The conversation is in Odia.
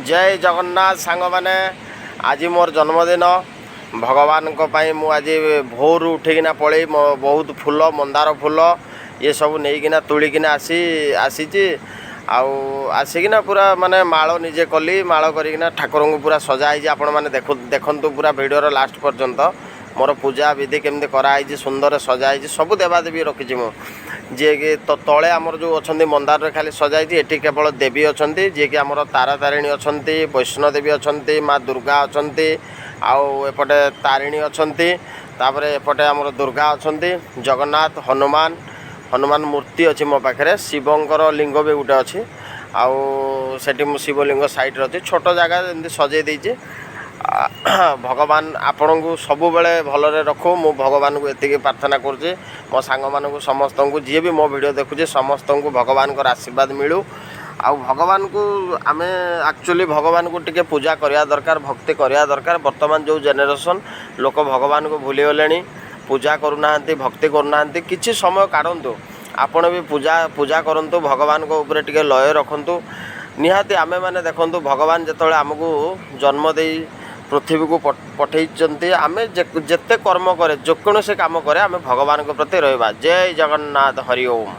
ଜୟ ଜଗନ୍ନାଥ ସାଙ୍ଗମାନେ। ଆଜି ମୋର ଜନ୍ମଦିନ। ଭଗବାନଙ୍କ ପାଇଁ ମୁଁ ଆଜି ଭୋରରୁ ଉଠିକିନା ପଳେଇ ବହୁତ ଫୁଲ, ମନ୍ଦାର ଫୁଲ ଏସବୁ ନେଇକିନା ତୋଳିକିନା ଆସିଛି। ଆଉ ଆସିକିନା ପୁରା ମାନେ ମାଳ ନିଜେ କଲି। ମାଳ କରିକିନା ଠାକୁରଙ୍କୁ ପୁରା ସଜା ହେଇଛି। ଆପଣମାନେ ଦେଖନ୍ତୁ ପୁରା ଭିଡ଼ିଓର ଲାଷ୍ଟ ପର୍ଯ୍ୟନ୍ତ, ମୋର ପୂଜା ବିଧି କେମିତି କରାହେଇଛି। ସୁନ୍ଦର ସଜା ହେଇଛି। ସବୁ ଦେବାଦେବୀ ରଖିଛି ମୁଁ। ଯିଏକି ତ ତଳେ ଆମର ଯେଉଁ ଅଛନ୍ତି, ମନ୍ଦାରରେ ଖାଲି ସଜା ହେଇଛି। ଏଠି କେବଳ ଦେବୀ ଅଛନ୍ତି, ଯିଏକି ଆମର ତାରା ତାରିଣୀ ଅଛନ୍ତି, ବୈଷ୍ଣୋଦେବୀ ଅଛନ୍ତି, ମା ଦୁର୍ଗା ଅଛନ୍ତି, ଆଉ ଏପଟେ ତାରିଣୀ ଅଛନ୍ତି, ତାପରେ ଏପଟେ ଆମର ଦୁର୍ଗା ଅଛନ୍ତି, ଜଗନ୍ନାଥ, ହନୁମାନ, ହନୁମାନ ମୂର୍ତ୍ତି ଅଛି ମୋ ପାଖରେ। ଶିବଙ୍କର ଲିଙ୍ଗ ବି ଗୋଟେ ଅଛି। ଆଉ ସେଠି ମୁଁ ଶିବଲିଙ୍ଗ ସାଇଡ଼୍ରେ ଅଛି। ଛୋଟ ଜାଗା ଏମିତି ସଜେଇ ଦେଇଛି। ଭଗବାନ ଆପଣଙ୍କୁ ସବୁବେଳେ ଭଲରେ ରଖୁ, ମୁଁ ଭଗବାନଙ୍କୁ ଏତିକି ପ୍ରାର୍ଥନା କରୁଛି। ମୋ ସାଙ୍ଗମାନଙ୍କୁ ସମସ୍ତଙ୍କୁ, ଯିଏ ବି ମୋ ଭିଡ଼ିଓ ଦେଖୁଛି, ସମସ୍ତଙ୍କୁ ଭଗବାନଙ୍କର ଆଶୀର୍ବାଦ ମିଳୁ। ଆଉ ଭଗବାନଙ୍କୁ ଆମେ ଆକ୍ଚୁଆଲି ଭଗବାନଙ୍କୁ ଟିକେ ପୂଜା କରିବା ଦରକାର, ଭକ୍ତି କରିବା ଦରକାର। ବର୍ତ୍ତମାନ ଯେଉଁ ଜେନେରେସନ୍ ଲୋକ ଭଗବାନଙ୍କୁ ଭୁଲିଗଲେଣି, ପୂଜା କରୁନାହାନ୍ତି, ଭକ୍ତି କରୁନାହାନ୍ତି। କିଛି ସମୟ କାଢ଼ନ୍ତୁ, ଆପଣ ବି ପୂଜା କରନ୍ତୁ, ଭଗବାନଙ୍କ ଉପରେ ଟିକେ ଲୟ ରଖନ୍ତୁ। ନିହାତି ଆମେମାନେ ଦେଖନ୍ତୁ, ଭଗବାନ ଯେତେବେଳେ ଆମକୁ ଜନ୍ମ ଦେଇ ପୃଥିବୀକୁ ପଠେଇଛନ୍ତି, ଆମେ ଯେତେ କର୍ମ କରେ, ଯେକୌଣସି କାମ କରେ, ଆମେ ଭଗବାନଙ୍କ ପ୍ରତି ରହିବା। ଜୟ ଜଗନ୍ନାଥ, ହରି ଓମ୍।